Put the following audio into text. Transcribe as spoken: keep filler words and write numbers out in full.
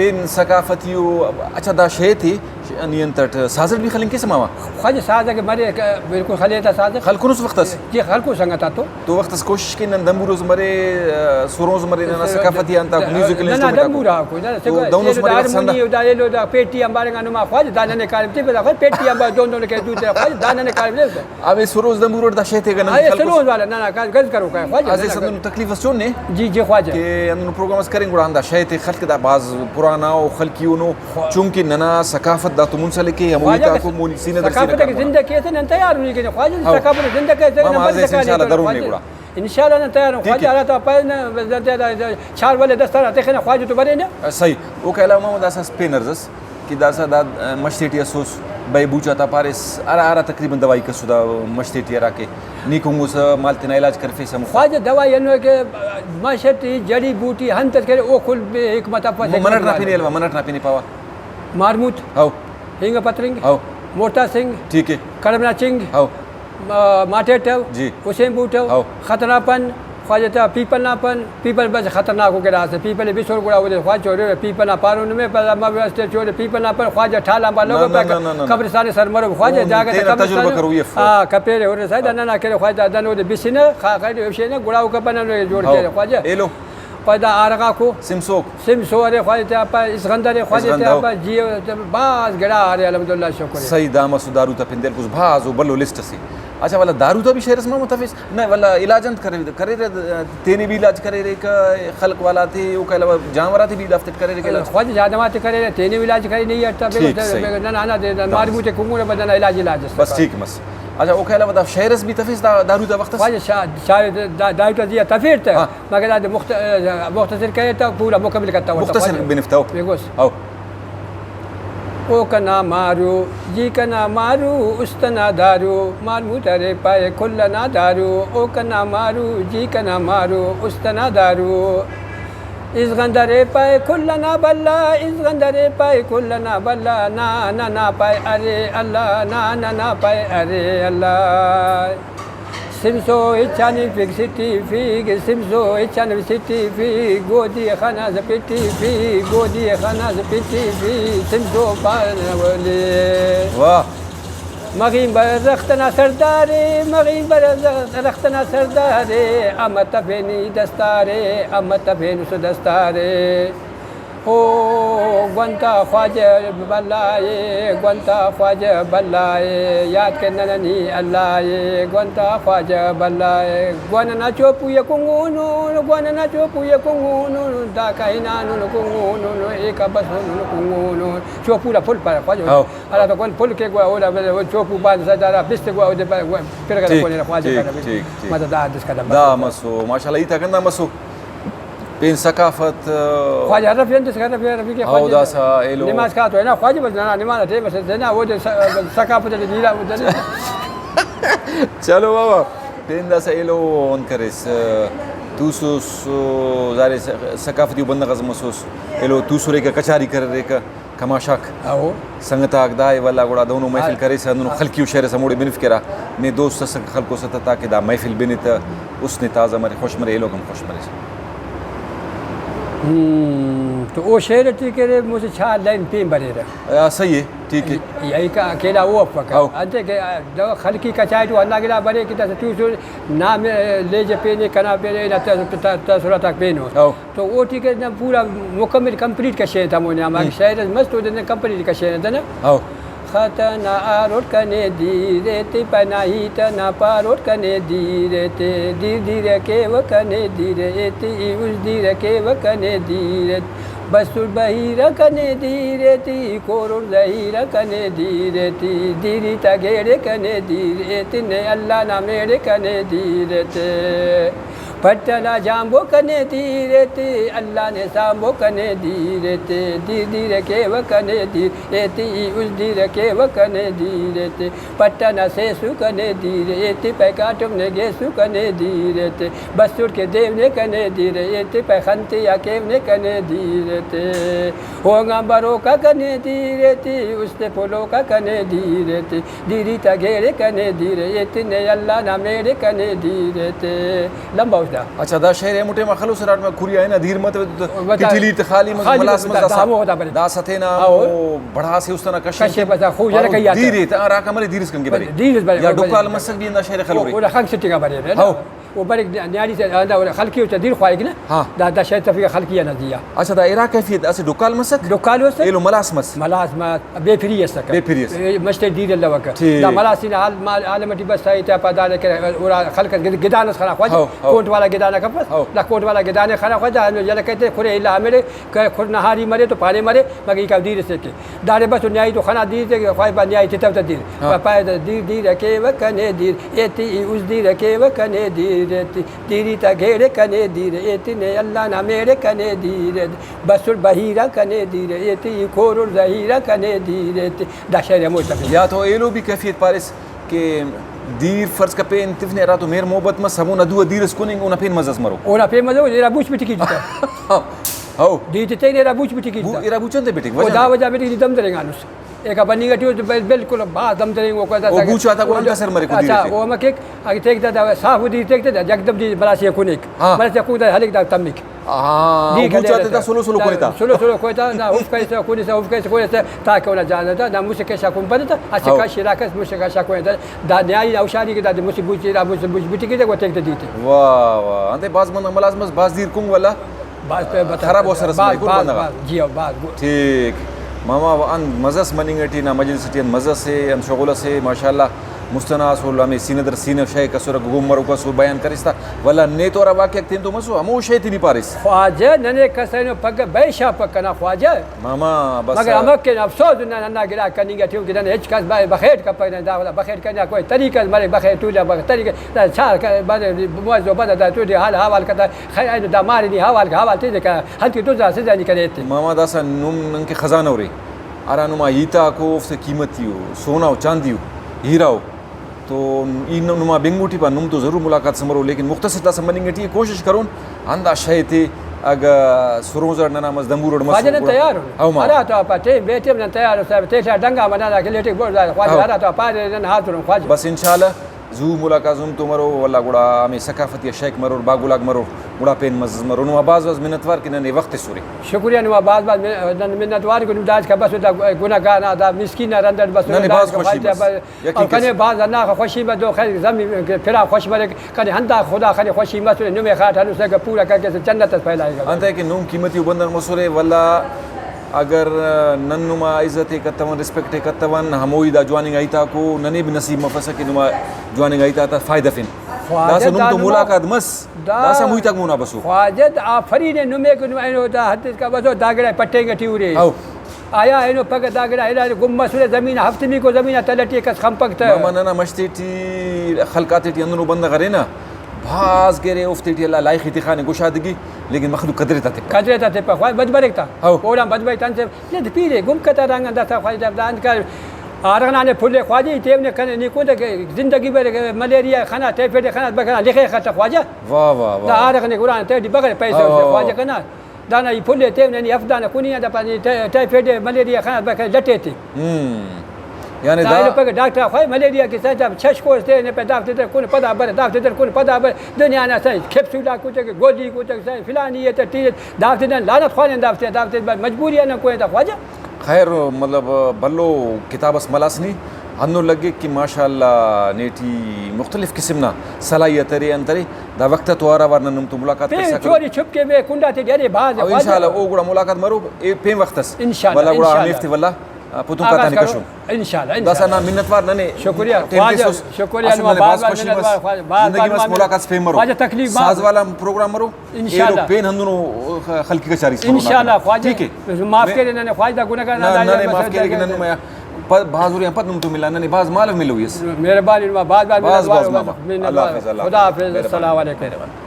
پین ثقافتی ءُ۔ اچھا، دا شے تے نی انت اٹ ساز اٹ بھی خلنگ کیسہ ماما؟ خواجہ ساز اگہ مرے، بالکل خلے تا ساز۔ خلکنس وخت اس؟ جی، خلکو سنگت آتو۔ تو وخت اس کوشش کن نن دمبوروز مرے، سرونز مرے، ننا ثقافتی آن تا میوزیکل ننا انسٹرومنٹ آکو۔ دمبورا آکو، ننا تو دہنوس مرے وخت سندا۔ ہارمونی و دا ایلو دا پیٹی آنبارنگا نما خواجہ دا ننے کاریم تے پدا خواجہ پیٹی آنبار دون دون کے دو تے خواجہ دا ننے کاریم تے۔ اوے سروز دمبور اٹ دا شے تے گنن آ، اے خلکس۔ سروز والا، نہ، نہ، گز کرو کا، خواجہ، آ، نہ، اسہ نہ، ہندنو تکلیف اس چون نے۔ جی، جی، خواجہ۔ کہ ہندنو پروگرام اس کرین گڑا ہندا شے تے خلک دا بھاز پرانا او خلقی اونو، خواجہ۔ چونکہ ننا ثقافت دا تو منسلک ءِ، ہمو خواجہ ہیتاکو کہ مون سینہ در سینہ ثقافت کاربار۔ زندہ کیسہ نن تیار ہونی کہ خواجہ، ہاں۔ ثقافت زندہ کیسہ ماما نن اسے بند انشاءاللہ کرنے درون نے خواجہ۔ گڑا۔ انشاءاللہ نن تیار ان ٹھیک خواجہ، ہے۔ اللہ تعالیٰ پائے نہ، چار ولے دستار تخنہ خواجہ تو برے نہ۔ صحیح۔ اوکا علاوہ ماما داسہ اس پین عرض اس۔ کہ داسہ دا مش تیٹی اسوس، بئے بوچ آتا پاریس، ہرا ہرا تقریباً دوائی کس دا مش تیٹی ہراکہ نی کنگوسہ مال تینا علاج کرفیسہ ہموخہ۔ خواجہ دوائی ہندنو کہ مش ٹی جڑی بوٹی انت اس کہ ارے او کل بے حکمت افس، منٹ نا پن ایلو، منٹ نا پن پاوہ۔ مارموت۔ ہو۔ ہینگ پترنگ۔ ہو۔ مورتا سنگ۔ ٹھیک ہے۔ کڑم نا چنگ۔ ہو۔ ما-، ماٹیٹ او، جی۔ حسین بوٹ او، ہو۔ خطرہ پن، خواجہ تا پیپل نا پن، پیپل بس خطرناک ءُ گڑاس، پیپل ءِ بسر گڑا اودے خواجہ چورے، پیپل نا پارو نمے، پدا ما واسطے چورے، پیپل نا پن خواجہ ٹھالا ما لوگا نہ، نہ، پہ نہ، نہ، نہ۔ قبرستان سر مرو خواجہ، نہ، جاگہ تینا قبرستان تجربہ کرو، یہ فو۔ ہاں، کپیرے ہور سائے، ہاں۔ ننا کرے خواجہ، دن اودے بسنہ، خا-، خیرے ہشینہ، گڑا او کپنہ نو جوڑ ہو۔ کیرے خواجہ۔ ایلو۔ پدا آرغاکو۔ سمسوک۔ سمسو ارے خواجہ تے آپا، اسغندر ارے خواجہ تے اسغندر، ہو۔ آپا، جی، بھاز گڑا ارے، الحمدللہ، شکر ہے۔ صحیح، دا مسو دارو تا پن دے الکوس بھاز و بھلو لسٹ اسے۔ اچھا، ولدا دارو تا بھی شعر اس ماما تفیس؟ نہ، ولدا علاج انت کرے، کرے، تینے بھی علاج کرے رے کہ خلق والا تے، اوکا علاوہ جانور آتے بھی دافتے کرے رے کہ علاج؟ خواجہ جانور آتے کرے رے، تینے بھی علاج کرے نہیں اٹھتا، بے ٹھیک، بس، صحیح۔ نہ، نہ، نہ، دے، نہ، دامس۔ مارمو تے کنگو نہ بدنا علاج، علاج اس بس کرے۔ ٹھیک مس۔ اچھا، اوکا علاوہ دا شعر اس بھی تفیس دا دارو تا وخت اس؟ خواجہ شا-، شاعر دا، دارو تا زیادہ تفیر تے۔ ہاں۔ مگر دا مخت-، مختصر کرے تا پورا مکمل کرتا ہو۔ مختصر بنفتا ہو۔ بے گوس۔ ہو۔ او کنا مارو، جی کنا مارو، است نا دارو، مارمو درے پائے کل نا دارو۔ او کنا مارو، جی کنا مارو، است نا دارو۔ ازغندرے پائے کل نا بھلا، ازغندرے پائے کل نا بھلا، نا ننا پائے ارے اللہ، نا ننا پائے ارے اللہ۔ سمسو ہچان فک سٹی فیگ، سمسو ہچان سٹی فیگ، گودی خنا ز پٹی فیگ، گودی خنا ز پٹی فیگ، سمسو پانولے۔ واہ۔ مغیم بر رخت نا سردارے، مغیم بر رخت نا سردارے، امر تفینی دستارے، امر تفینس دستارے۔ او گونتا خواجہ بھلا ءِ، گونتا خواجہ بھلا ءِ، یات کن ننا نی اللہ ءِ، گونتا خواجہ بھلا ءِ۔ گون نا چوپو ءِ کنگونون، گون نا چوپو ءِ کنگونون، داکا ہنانون کنگونون، ایکا بسونون کنگونون۔ چوپو نا پھل پارہ خواجہ۔ ہاں۔ ہرا تو کون پھل کے گوا اولا بلے او چوپو بان سجارا بست گوا اودے پا-، گوا پرغا ٹھیک، کون خواجہ ٹھیک، کا ٹھیک، ٹھیک۔ مدد آ دس قدم دا بس۔ مسو، ماشاءاللہ، ہیت آ کندا مسو۔ پین ثقافت، آ، خواجہ رفیع انت اس کا رفیع، رفیع کے ہاں، خواجہ داسا ایلو۔ نماز کا تو ہے نا، خواجہ بس نا، نماز ٹائم بس ہے نا، وہ جو س-، ثقافت ہے، جیرا وہ جو۔ چلو بابا، پین داسا ایلو اون کریس، آ، توسوس، آ، ظاہر ہے ث-، ثقافتی بندغ از مسوس، ایلو توسرے کا کچاری کریرے کا۔ کماشاک۔ ہو۔ سنگت آک دا ءِ ولا گڑا دہنو محفل ہاں۔ کریسہ، ہندنو خلقی و شعر اس ہموڑے بنفکرہ۔ نے دوست اس خلکوسہ تہ تاکہ دا محفل بنے تہ حسن تازہ مرے، خوش مرے، ایلوک ہم خوش مریسہ۔ ہم، تو او شعر ٹی کہ ارے، مجھے چار لائن پین بریرہ۔ آ، صحیح ہے، ٹھیک ہے۔ یا ایک اکیلا او افک۔ ہو۔ انتے کہ دا خلقی کچاری تو ہندا گڑا برے کہ داسہ توسو نام لیجہ پینے کنا پینے، نا تاثرات آک پینو۔ ہو۔ تو اوٹی کہ نن پورا مکمل کمپلیٹ کشینہ تا مونے آ، ہم۔ شعر اس مست اودے نن کمپلیٹ کشینہ تہ نا۔ ہو۔ خط نا آروٹ کنے دیر ایتے، پنا ہیت نا پاروٹ کنے دیر ایتے، دیر دیر کیوہ کنے دیر ایتے، ای اس دیر کیوہ کنے دیر ایتے، بسر بحیرہ کنے دیر ایتے، ای کورور زہیرہ کنے دیر ایتے، دیری تا گیڑے کنے دیر ایتے، نے اللہ نا میڑے کنے دیر ایتے۔ پٹ ئنا جانبو کنے دیر ایتے، اللہ نے سانبو کنے دیر ایتے، دیر دیر کیوہ کنے دیر ایتے، ای اس دیر کیوہ کنے دیر ایتے، پٹ ئنا سیسو کنے دیر ایتے، پائے کاٹم نے گیسو کنے دیر ایتے، بسر کے دیو نے کنے دیر ایتے، پائے خنتے آ کیو نے کنے دیر ایتے، ہونگان بروکا کنے دیر ایتے، استے پلوکا کنے دیر ایتے، دیری تا گیڑے کنے دیر ایتے، نے اللہ نا میڑے کنے دیر ایتے۔ لمبا اچھا، دا شئیر ہمو ٹائما خلوس ہراٹائما کھری آ ہنا دیر متو تو بتا، کٹلی تے خالی مس، خالی ملاس مس، مس، دا داسا، ہمو دا بلے۔ داسا تینا ہاؤ۔ ہمو بھڑاسے است انا کشن کشے تو۔ بس، خوب ہاؤ، یلہ کئی آ دیر تا۔ ایت، آ، راکا مرے دیر اس کنگے برے۔ دیر اس برے، یا برے۔ ڈکال مسک بھی ہندا شئیر خلورے۔ او، او خنک سٹی کا برے نا۔ ہاؤ۔ او برے نیاڑی سے ہندا خلقی او چا دیر خواہک نا۔ ہاں۔ دا، دا شئیر تفریح خلقی انا دیا۔ اچھا، دا ارا کیفیت اسہ ڈکال مسک؟ ڈکال مسک۔ ایلو ملاس مس؟ ملاس مس۔ بے پھری ئسکہ۔ بے پھری ئس۔ اے، مچ تے دیر الوکہ۔ ٹھیک۔ دا ملاس نا حال مال عالم ٹی بس، ایتے آ پا داڑے کہ اورا خلق اس گدان اس خنا خواجہ۔ ہو، ہو۔ کونٹ والا گدان آ کپس۔ ہو۔ دا کونٹ والا گدان خنا خواجہ، ہنو یلہ کیتے کھرے الا ہمیڑے کہ کھر نہاری مرے تو پانے مرے، مگر ای کا دیر سے کہ داڑے بس نیائی تو خنا دیر تے خواجہ با نیائی تتو تا دیر۔ ہاں۔ پا-، پائے دیر دیر کیوہ کنے دیر، ایتی اس دیر کیوہ کنے دیر، ایتی دیری تا گھیڑے کنے دیر، ایتنے اللہ نا میڑے کنے دیر، بسر بحیرہ کنے دیر، ایتی کورر زہیرہ کنے دیر، ایتی دا شئیر ہمو تفے۔ یا تو ایلو بھی کیفیت پاریس کہ دیر فرض کپین تفنے ہرا تو مہر محبت مس، ہمونا دو آ دیر اس کننگ، اونا پین مزہ اس مرو۔ اونا پین مزہ، ارا بوچ بٹکی جتا۔ ہو۔ دیر تے تین ارا بوچ بٹکی بو-، جتا۔ ارا بوچ انتے بٹک، او وجہ دا انتے؟ وجہ بٹکی دم درنگانس۔ ایکا بننگ ٹی او تو بل-، بالکل بھاز دم درینگ او کوئتا او تاکہ بوچ آتا گڑا او انت اثر مریک او دیر اچھا، ٹی؟ او ہمہ کیک، اگہ تیک تا، دا صاف او دیر تیک تا، دا یکدم دیر بلاسی آ کنیک۔ ہاں۔ بلاسی آ کن تا ہلک دا تمک۔ ہاں، دیر او بوچ آتے تا سلو سلو دا کنیتا۔ سلو سلو کنیتا، دا اوفک ایسا کنیسا، اوفک ایسا کنیسا، تاکہ اونا جان تا، دا مسہ کشا کن پدتا، اسہ ہاؤ۔ کش علاقہ اس مسہ کشا کنیتا، دا نیائی اوشاری کہ دا مسہ بوچ، دا مسہ بوچ بٹی کہ دا تیک تا دیر تے۔ واہ، واہ، انتے بھاز بندغ ملاس مس، بھاز دیر کنگ والا۔ بھاز پہ بتا-، خراب اثر اس بھاز، مریک، بھاز، بندغ آ۔ بھاز، جی ہاں، بھاز گڈ۔ ٹھیک۔ ماما، انت مزہ اس مننگ ٹی، نا مجلس ٹی انت مزہ سے، انت شغل سے، ماشاءاللہ۔ مست ئنا اسل ہمے سینہ در سینہ شئیک اسرہ، گم مروک اسر، بیان کریس تا۔ ولدا نے تو ہرا واقعہ تین تو مسو، ہمو شے تے نی پاریس۔ خواجہ ننے کس اینو پگہ بے شاپک کنا خواجہ۔ ماما، بس۔ مگر ہمک کن افسوس نن ہندا گڑا کننگ ٹی اُن کہ نن ہچ کس بخیٹ کپک، نن دا ولا بخیٹ کننگ نا کوئی طریقہ اس مریک، بخیٹ تولہ بخیٹ طریقہ، دا چار ک-، بندغ، معزز و بندغ دا تو دے حال حوال کتا، خیر اینو دا مارے نی حوال، حوال تینے کا، ہنکہ دزا سزا نی کرے ایتے۔ ماما داسہ نم ننکہ خزانہ ارے، ہرا نما ہیتاکو اوفتے قیمتی ءُ، سونا و چاندی ءُ، ہیرا ءُ۔ تو ای نم-، نما بنگو ٹی پا، نم تو ضرور ملاقات اس مرو، لیکن مختصر داسہ مننگ ٹی ءِ، کوشش کرون ہندا شے تے اگہ سرونز اٹ ننا مس، دمبور اٹ مس، خواجہ نن گڑا تیار ان۔ او ماما۔ ہرا تو آ پا ٹیم بے ٹیم نن تیار ان صاحب، تیٹا ڈنگا منا نا کہ لیٹک بوڑ دا خواجہ، او۔ ہرا تو آ پارے نن حاضر ان خواجہ۔ بس انشاءاللہ زو ملاقات زوم تو مرو، ولدا گڑا ہمے ثقافتی آ شئیک مرور، باگولاک مرور، گڑا پین مزز مرور۔ نما بھاز بھاز منت وار کہ ننے وخت تسرے۔ شکریہ، نما بھاز بھاز من-، نن منت وار کہ نم داسکا بسو دا گناہ گار نا، دا مسکین نا رند اٹ بسو، ننے بھاز داسکا خوشی خواجہ مس۔ با-، یقین او کنے کیسہ۔ بھاز ہنداخہ خوشی مس، دو خیر زمین پھرا خوش مریک، کنے ہندا خدا خنے خوشی مسنے، نمے خاٹ ہنوسہ کہ پورا کر کے جنت اس پھیلائے گا۔ انتئے کہ نم قیمتی و بندغ مسرے، ولدا اگر نن نما عزت ءِ کتون، ریسپیکٹ ءِ کتون، ہموئی دا جواننگا ہیتاکو ننے بھی نصیب مفسہ کہ نما جواننگا ہیتاتا فائدہ ہرفن۔ خواجہ داسہ نم دا تو نما ملاقات مس، دا داسہ ہمو ہیتاک مونا بسو۔ خواجہ دا آفرین ءِ نمے کہ نم اینو دا حد اسکا بسو، دا گڑا پٹینگ ٹی ارے۔ ہو۔ آیا اینو پگہ دا گڑا ہرا گم مسرہ زمین آ، ہفت میکو زمین آ تلہ ٹی کس خنپک تہ۔ ماما ننا مش تیٹی خلق آتیٹی ہندنو بندغ ارے نا، بھاز کہ ارے اوفتے ٹی اللہ لائخی تخانے گشادگی، لیکن مخلوق قدر ایتا تپہ۔ قدر ایتا تپہ، خواہے بد بریک تا۔ ہو۔ اوڑان بد بریک تا، انت سے، نت پیرے گم کتا رنگ داسا خواہے دا، دا انت کر آرغ نانے پھلے خواجہ، ای تیونے کنے نی کن تہ زندگی بریک، ملیریا خنا، ٹائیفائڈ خنا، بکنا لخے خطہ خواجہ۔ واہ، واہ، دا واہ۔ آرغ نے قرآن تیٹی بغیر پیسہ ہو، سے ہو، ہو۔ خواجہ کنا۔ دانا ای پھلے تیونے نی ہفت دانہ کنی آ، دا پانی ٹائیفائڈ ملیریا خنا، بکنا لٹے تے۔ ہم۔ یعنی دا دا ایلو پگہ ڈاکٹر آ خواہے ملیریا کہ سائیں صاحب چھش کورس تینے پہ دافتے در کن پدا بر، دافتے در کن پدا بر، دنیا نا سائیں کیپسول آ کتک، گولی کتک، سائیں فلانی ایت ٹی ایت، دافتے نن لعنت خوانن دافتے، دافتے مجبوری آ نن کوئے تا خواجہ۔ خیر، مطلب بھلو کتاب اس ملاس نی، ہندن لگک کہ ماشاءاللہ نیٹی مختلف قسم نا صلاحیت ارے، انت ارے، دا وخت تو ہر اوار نن نم تو ملاقات پین کرسا کرو۔ چوری چھپ کے بے کنڈا تے ڈیرے بھاز او خواجہ۔ انشاءاللہ او گڑا ملاقات مرو، اے پین وخت اس۔ انشاءاللہ، ولا گڑا انشاءاللہ۔ ہمیفتے ولا پتون آغاز کاتانی کرو۔ کشون۔ انشاءاللہ، داسہ انشاءاللہ۔ نا منت وار ننے شکریہ، ٹائم خواجہ، تسوس۔ شکریہ، اسل نما ننے بھاز بھاز بھاز منت وار۔ وار، خواجہ، بھاز زندگی بھاز مس منت۔ ملاقات اس پین مرو۔ خواجہ تکلیف مس۔ ساز والا پروگرام مرو۔ انشاءاللہ۔ ایلو پین ہندنو خلقی کچاری اس مرو نا انشاءاللہ، تینا۔ خواجہ۔ ٹھیک ہے۔ معاف کرے ننے خواجہ دا گناہ گار نا، نا، دا ننے معاف کرے کہ نن نما پد-، بھاز ورے آن پد نم تو ملا، ننے بھاز مالو ملوئی اس۔ مہربانی نما بھاز بھاز منت وار۔ مہربانی۔ اللہ حافظ، اللہ حافظ۔ خدا حافظ، مہربانی۔ السلام علیکم۔ مہربانی۔